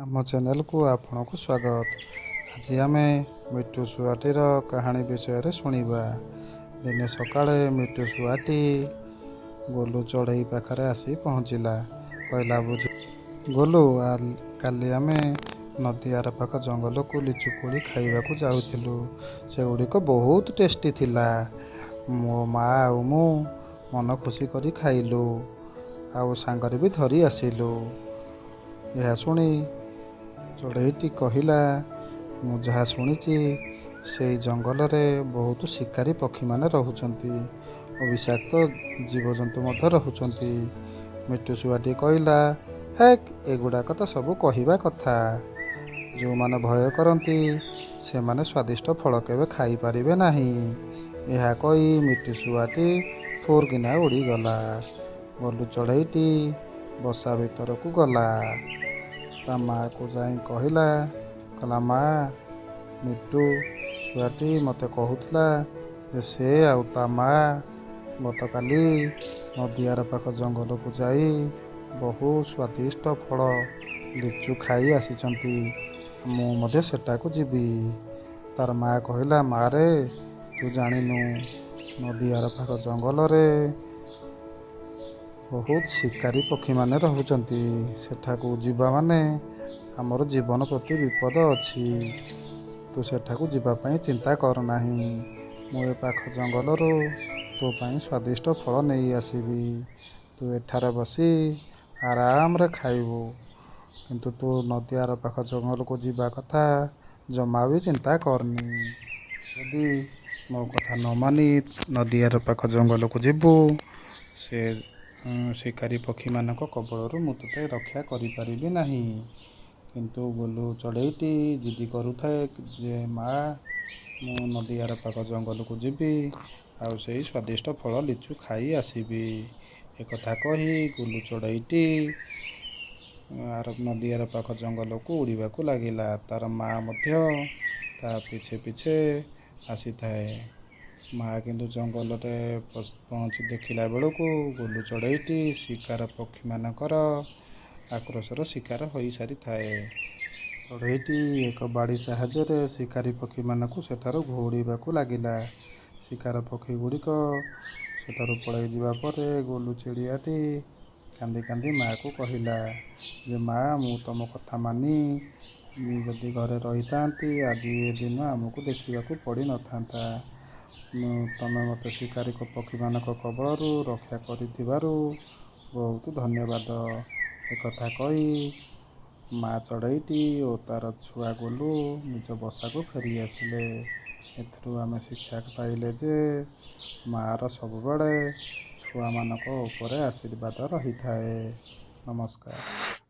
ଆମ ଚ୍ୟାନେଲକୁ ଆପଣଙ୍କୁ ସ୍ୱାଗତ। ଆଜି ଆମେ ମିଟୁ ଶୁଆଟିର କାହାଣୀ ବିଷୟରେ ଶୁଣିବା। ଦିନେ ସକାଳେ ମିଟୁ ଶୁଆଟି ଗୋଲୁ ଚଢ଼େଇ ପାଖରେ ଆସି ପହଞ୍ଚିଲା। କହିଲା, "ଗୋଲୁ, କାଲି ଆମେ ନଦୀ ଆରପାଖ ଜଙ୍ଗଲକୁ ଲିଚୁ କୋଳି ଖାଇବାକୁ ଯାଉଥିଲୁ। ସେଗୁଡ଼ିକ ବହୁତ ଟେଷ୍ଟି ଥିଲା। ମୋ ମା ଆଉ ମୁଁ ମନ ଖୁସି କରି ଖାଇଲୁ ଆଉ ସାଙ୍ଗରେ ବି ଧରି ଆସିଲୁ।" ଏହା ଶୁଣି ଚଢ଼େଇଟି କହିଲା, "ମୁଁ ଯାହା ଶୁଣିଛି, ସେଇ ଜଙ୍ଗଲରେ ବହୁତ ଶିକାରୀ ପକ୍ଷୀମାନେ ରହୁଛନ୍ତି ଓ ବିଷାକ୍ତ ଜୀବଜନ୍ତୁ ମଧ୍ୟ ରହୁଛନ୍ତି।" ମିଟୁ ଶୁଆଟି କହିଲା, "ହେକ୍, ଏଗୁଡ଼ାକ ତ ସବୁ କହିବା କଥା। ଯେଉଁମାନେ ଭୟ କରନ୍ତି, ସେମାନେ ସ୍ୱାଦିଷ୍ଟ ଫଳ କେବେ ଖାଇପାରିବେ ନାହିଁ।" ଏହା କହି ମିଟୁ ଶୁଆଟି ଫୁର୍କିନା ଉଡ଼ିଗଲା। ଗୋଲୁ ଚଢ଼େଇଟି ବସା ଭିତରକୁ ଗଲା। ତା ମାଆକୁ ଯାଇ କହିଲା, କହିଲା, "ମା, ମିଟୁ ଶୁଆଟି ମୋତେ କହୁଥିଲା ଯେ ସେ ଆଉ ତା ମା ଗତକାଲି ନଦୀ ଆରପାଖ ଜଙ୍ଗଲକୁ ଯାଇ ବହୁ ସ୍ୱାଦିଷ୍ଟ ଫଳ ଲିଚୁ ଖାଇ ଆସିଛନ୍ତି। ମୁଁ ମଧ୍ୟ ସେଠାକୁ ଯିବି।" ତାର ମା କହିଲା, "ମାରେ, ତୁ ଜାଣିନୁ, ନଦୀ ଆରପାଖ ଜଙ୍ଗଲରେ ବହୁତ ଶିକାରୀ ପକ୍ଷୀମାନେ ରହୁଛନ୍ତି। ସେଠାକୁ ଯିବା ମାନେ ଆମର ଜୀବନ ପ୍ରତି ବିପଦ ଅଛି। ତୁ ସେଠାକୁ ଯିବା ପାଇଁ ଚିନ୍ତା କର ନାହିଁ। ମୁଁ ଏ ପାଖ ଜଙ୍ଗଲରୁ ତୋ ପାଇଁ ସ୍ୱାଦିଷ୍ଟ ଫଳ ନେଇ ଆସିବି। ତୁ ଏଠାରେ ବସି ଆରାମରେ ଖାଇବୁ। କିନ୍ତୁ ତୁ ନଦୀ ଆରପାଖ ଜଙ୍ଗଲକୁ ଯିବା କଥା ଜମା ବି ଚିନ୍ତା କରନି। ଯଦି ମୋ କଥା ନ ମାନି ନଦୀ ଆରପାଖ ଜଙ୍ଗଲକୁ ଯିବୁ, ସେ ଶିକାରୀ ପକ୍ଷୀମାନଙ୍କ କବଳରୁ ମୁଁ ତୋତେ ରକ୍ଷା କରିପାରିବି ନାହିଁ।" କିନ୍ତୁ ଗୋଲୁ ଚଢ଼େଇଟି ଜିଦି କରୁଥାଏ ଯେ, "ମା, ମୁଁ ନଦୀ ଆରପାଖ ଜଙ୍ଗଲକୁ ଯିବି ଆଉ ସେଇ ସ୍ୱାଦିଷ୍ଟ ଫଳ ଲିଚୁ ଖାଇ ଆସିବି।" ଏକଥା କହି ଗୋଲୁ ଚଢ଼େଇଟି ଆର ନଦୀ ଆରପାଖ ଜଙ୍ଗଲକୁ ଉଡ଼ିବାକୁ ଲାଗିଲା। ତାର ମା ମଧ୍ୟ ତା ପିଛେ ପିଛେ ଆସିଥାଏ। ମା କିନ୍ତୁ ଜଙ୍ଗଲରେ ପହଞ୍ଚି ଦେଖିଲା ବେଳକୁ ଗୋଲୁ ଚଢ଼େଇଟି ଶିକାର ପକ୍ଷୀମାନଙ୍କର ଆକ୍ରୋଶର ଶିକାର ହୋଇସାରିଥାଏ। ଚଢ଼େଇଟି ଏକ ବାଡ଼ି ସାହାଯ୍ୟରେ ଶିକାରୀ ପକ୍ଷୀମାନଙ୍କୁ ସେଠାରୁ ଘଉଡ଼େଇବାକୁ ଲାଗିଲା। ଶିକାର ପକ୍ଷୀଗୁଡ଼ିକ ସେଠାରୁ ପଳାଇ ଯିବା ପରେ ଗୋଲୁ ଚିଡ଼ିଆଟି କାନ୍ଦି କାନ୍ଦି ମାଆକୁ କହିଲା ଯେ, "ମା, ମୁଁ ତମ କଥା ମାନି ଯଦି ଘରେ ରହିଥାନ୍ତି, ଆଜି ଏ ଦିନ ଆମକୁ ଦେଖିବାକୁ ପଡ଼ିନଥାନ୍ତା। ମୁଁ ତମେ ମୋତେ ଶିକାରୀ ପକ୍ଷୀମାନଙ୍କ କବଳରୁ ରକ୍ଷା କରିଥିବାରୁ ବହୁତ ଧନ୍ୟବାଦ।" ଏକଥା କହି ମା ଚଢ଼େଇଟି ଓ ତାର ଛୁଆ ଗୋଲୁ ନିଜ ବସାକୁ ଫେରି ଆସିଲେ। ଏଥିରୁ ଆମେ ଶିକ୍ଷା ପାଇଲେ ଯେ ମାଆର ସବୁବେଳେ ଛୁଆମାନଙ୍କ ଉପରେ ଆଶୀର୍ବାଦ ରହିଥାଏ। ନମସ୍କାର।